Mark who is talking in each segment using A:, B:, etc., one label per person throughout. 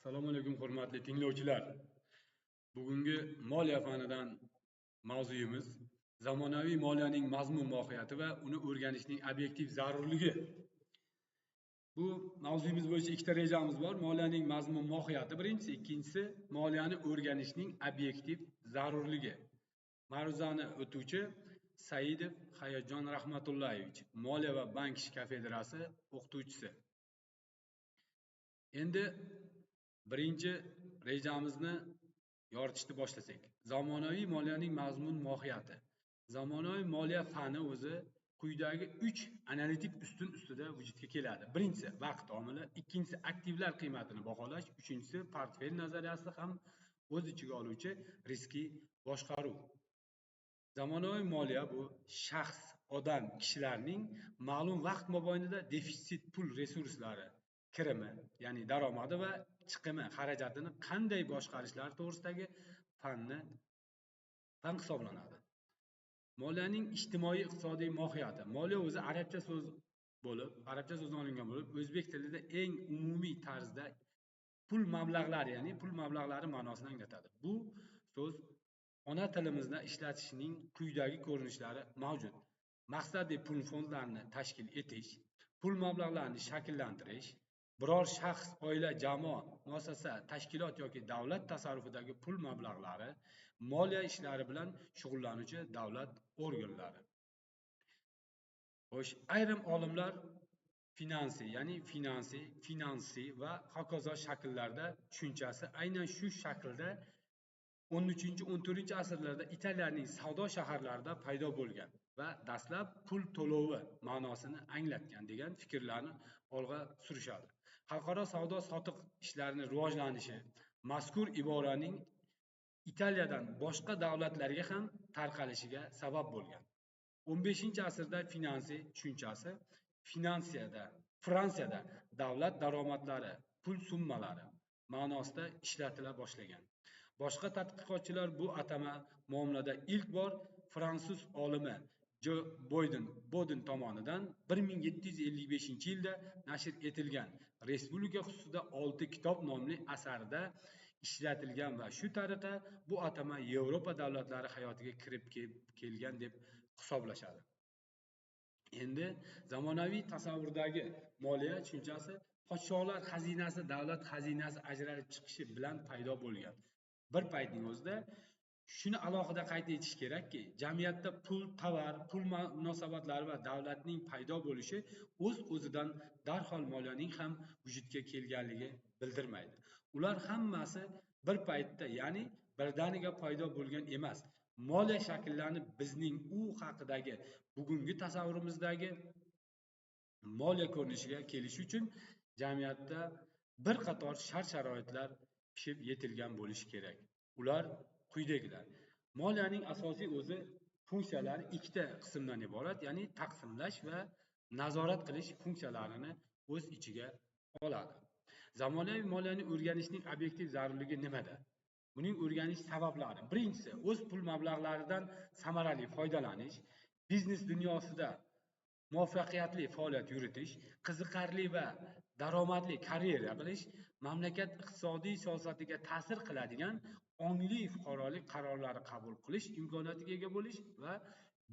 A: Assalomu alaykum, hurmatli tinglovchilar. Bugungi moliya fanidan mavzuyimiz zamonaviy moliyaning mazmun mohiyati va uni o'rganishning obyektiv zarurligi. Bu mavzuyimiz bo'yicha ikkita rejamiz bor. Moliyaning mazmun mohiyati birinchisi, ikkinchisi moliyani o'rganishning obyektiv zarurligi. Ma'ruzani o'tuvchi Saidov Hayotjon Rahmatullayevich, Moliya va bank ishi kafedrasi o'qituvchisi. Endi birinchi rejamizni yoritishni boshlasak. Zamonaviy moliyaning mazmun mohiyati. Zamonaviy moliya fani o'zi quyidagi 3 analitik ustun ustida vujudga keladi. Birinchisi vaqt omili, ikkinchisi aktivlar qiymatini baholash, uchinchisi portfel nazariyasi ham o'z ichiga oluvchi riskli boshqaruv. Zamonaviy moliya bu shaxs, odam, kishilarning ma'lum vaqt mobaynida defitsit pul resurslari kirimi, ya'ni daromadi va chiqimi, xarajatini qanday boshqarishlari to'g'risidagi fan hisoblanadi. Moliyaning ijtimoiy iqtisodiy mohiyati. Moliya o'zi arabcha so'z bo'lib, arabcha so'zdan olingan bo'lib, o'zbek tilida eng umumiy tarzda pul mablag'lari, ya'ni pul mablag'lari ma'nosini anglatadi. Bu so'z ona tilimizda ishlatishning quyidagi ko'rinishlari mavjud. Maqsadli pul fondlarini tashkil etish, pul mablag'larini shakllantirish, biror shaxs, oila, jamoa, muassasa, tashkilot yoki davlat tasarrufidagi pul mablag'lari, moliya ishlari bilan shug'ullanuvchi davlat organlari. Xo'sh, ayrim olimlar finansi, ya'ni finansi, finansi va hokazo shakllarda tushunchasi aynan shu shaklda 13-14 asrlarda Italiyaning savdo shaharlarida paydo bo'lgan va dastlab pul to'lovi ma'nosini anglatgan degan fikrlarni olg'a surishadi. Xalqaro savdo sotiq ishlarini rivojlanishi mazkur iboraning Italiyadan boshqa davlatlarga ham tarqalishiga sabab bo'lgan. 15-asrda finansi tushunchasi Fransiyada davlat daromadlari, pul summalari ma'nosida ishlatila boshlagan. Boshqa tadqiqotchilar bu atama muomalada ilk bor fransuz olimi Jo Bodin tomonidan 1755-yilda nashr etilgan Respublika xususida 6 kitob nomli asarida ishlatilgan va shu tariqa bu atama Yevropa davlatlari hayotiga kirib kelgan deb hisoblashadi. Endi zamonaviy tasavvurdagi moliya tushunchasi podshohlar xazinasi, davlat xazinasi ajralib chiqishi bilan paydo bo'lgan. Bir paytning o'zida shuni alohida qayd etish kerakki, jamiyatda pul, tovar, pul munosabatlari va davlatning paydo bo'lishi o'z-o'zidan darhol moliyaning ham vujudga kelganligi bildirmaydi. Ular hammasi bir paytda, ya'ni birdaniga paydo bo'lgan emas. Moliya shakllanib bizning u haqidagi bugungi tasavvurimizdagi moliya ko'rinishiga kelishi uchun jamiyatda bir qator shart-sharoitlar pishib yetilgan bo'lishi kerak. Ular quyidagilar. Moliyaning asosiy o'zi funksiyalari ikkita qismdan iborat, ya'ni taqsimlash va nazorat qilish funksiyalarini o'z ichiga oladi. Zamonaviy moliyani o'rganishning obyektiv zarurligi nimada? Buning o'rganish sabablari. Birinchisi, o'z pul mablag'laridan samarali foydalanish, biznes dunyosida muvaffaqiyatli faoliyat yuritish, qiziqarli va daromadli karyera qilish, mamlakat iqtisodiy siyosatiga ta'sir qiladigan ongli fuqarolik qarorlari qabul qilish imkoniyatiga ega bo'lish va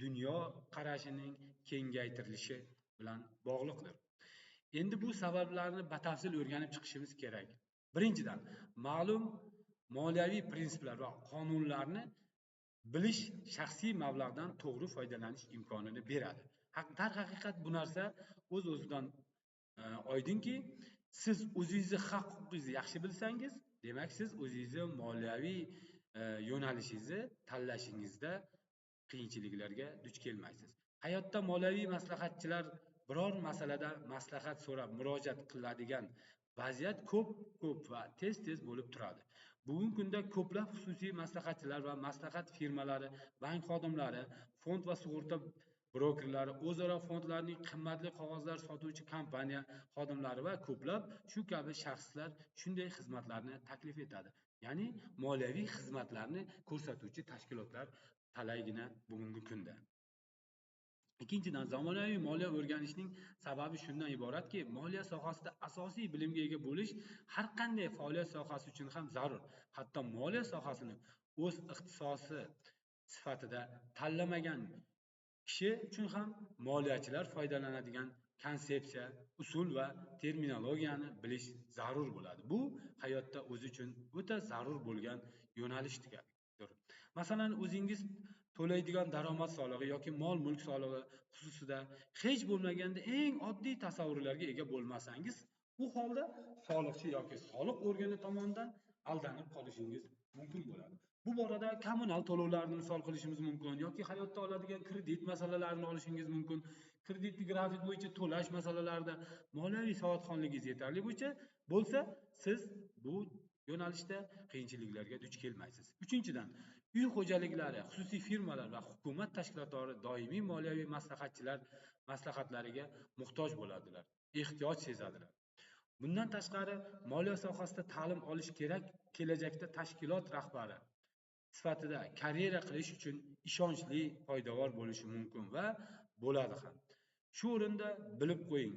A: dunyo qarashining kengaytirilishi bilan bog'liqdir. Endi bu sabablarni batafsil o'rganib chiqishimiz kerak. Birinchidan, ma'lum moliyaviy prinsiplar va qonunlarni bilish shaxsiy mablag'dan to'g'ri foydalanish imkonini beradi. Darhaqiqat bu narsa o'z-o'zidan oydinki, siz o'zingizni haq-huquqingizni yaxshi bilsangiz, demak siz o'zingizni moliyaviy yo'nalishingizni tanlashingizda qiyinchiliklarga duch kelmaysiz. Hayotda moliyaviy maslahatchilar biror masalada maslahat so'rab murojaat qiladigan vaziyat ko'p-ko'p va tez-tez bo'lib turadi. Bugungi kunda ko'plab xususiy maslahatchilar va maslahat firmalari, bank xodimlari, fond va sug'urta brokerlari, o'zaro fondlarning qimmatli qog'ozlar sotuvchi kompaniya xodimlari va ko'plab shu kabi shaxslar shunday xizmatlarni taklif etadi. Ya'ni moliyaviy xizmatlarni ko'rsatuvchi tashkilotlar talaygina bugungi kunda. Ikkinchidan, zamonaviy moliya o'rganishning sababi shundan iboratki, moliya sohasida asosiy bilimga ega bo'lish har qanday faoliyat sohasi uchun ham zarur. Hatto moliya sohasini o'z ixtisosi sifatida tanlamagan kishi uchun ham moliyachilar foydalanadigan konsepsiya, usul va terminologiyani bilish zarur bo'ladi. Bu hayotda o'zi uchun o'ta zarur bo'lgan yo'nalishdir. Masalan, o'zingiz to'laydigan daromad solig'i yoki mol-mulk solig'i xususida hech bo'lmaganda eng oddiy tasavvurlarga ega bo'lmasangiz, u holda soliqchi yoki soliq organi tomonidan aldanib qolishingiz mumkin bo'ladi. Bu borada kommunal to'lovlarni misol qilishimiz mumkin yoki hayotda oladigan kredit masalalarini olishingiz mumkin. Kreditni grafik bo'yicha to'lash masalalarida moliyaviy savodxonligingiz yetarli bo'yicha bo'lsa, siz bu yo'nalishda qiyinchiliklarga duch kelmaysiz. Uchinchidan, uy xo'jaliklari, xususiy firmalar va hukumat tashkilotlari doimiy moliyaviy maslahatchilar maslahatlariga muhtoj bo'ladilar, ehtiyoj sezadilar. Bundan tashqari, moliya sohasida ta'lim olish kerak, kelajakda tashkilot rahbari sifatida karyera qilish uchun ishonchli poydevor bo'lishi mumkin va bo'ladi ham. Shu o'rinda bilib qo'ying,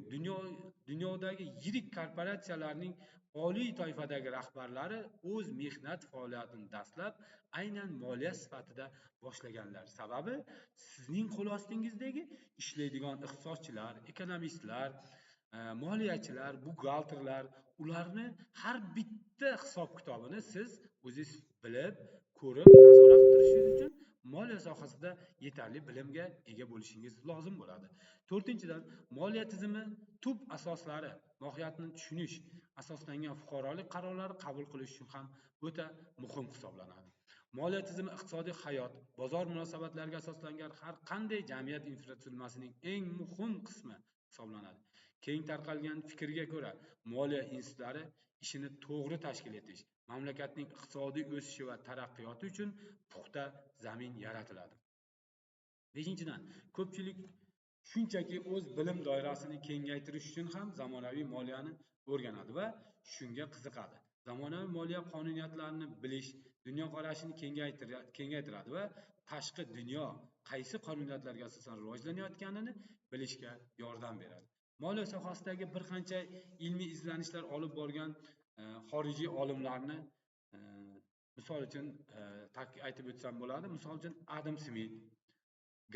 A: dunyodagi yirik korporatsiyalarning oliy toifadagi rahbarlari o'z mehnat faoliyatini dastlab aynan moliya sifatida boshlaganlar. Sababi sizning qo'l ostingizdagi ishlaydigan iqtisodchilar, ekonomistlar, moliyachilar, buxgalterlar, ularni har bitta hisob-kitobini siz o'zingiz bilib, ko'rib, nazorat qilib turishingiz uchun moliya sohasida yetarli bilimga ega bo'lishingiz lozim bo'ladi. To'rtinchidan, moliya tizimi tub asoslari, mohiyatini tushunish, asoslangan fuqarolik qarorlari qabul qilish uchun ham o'ta muhim hisoblanadi. Moliya tizimi iqtisodiy hayot, bozor munosabatlariga asoslangan har qanday jamiyat infratuzilmasining eng muhim qismi hisoblanadi. Keng tarqalgan fikrga ko'ra, moliya institutlari ishini to'g'ri tashkil etish mamlakatning iqtisodiy o'sishi va taraqqiyoti uchun puxta zamin yaratiladi. Beshinchidan, ko'pchilik shunchaki o'z bilim doirasini kengaytirish uchun ham zamonaviy moliyani o'rganadi va shunga qiziqadi. Zamonaviy moliya qonuniyatlarini bilish dunyoqarashini kengaytiradi va tashqi dunyo qaysi qonuniyatlarga asosan rivojlanayotganini bilishga yordam beradi. Moliya sohasidagi bir qancha ilmiy izlanishlar olib borgan xorijiy olimlarni misol uchun aytib o'tsam bo'ladi. Misol uchun Adam Smit,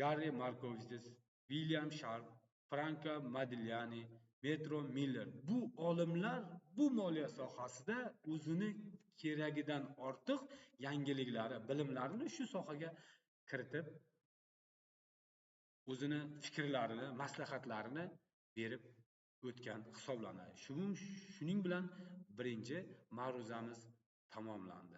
A: Garri Markovits, William Sharp, Franka Modigliani, Metro Miller. Bu olimlar bu moliya sohasida o'zini keragidan ortiq yangiliklari, bilimlarini shu sohaga kiritib, o'zini fikrlarini, maslahatlarini berib o'tgan hisoblanadi. Shuning bilan birinchi ma'ruzamiz tamomlandi.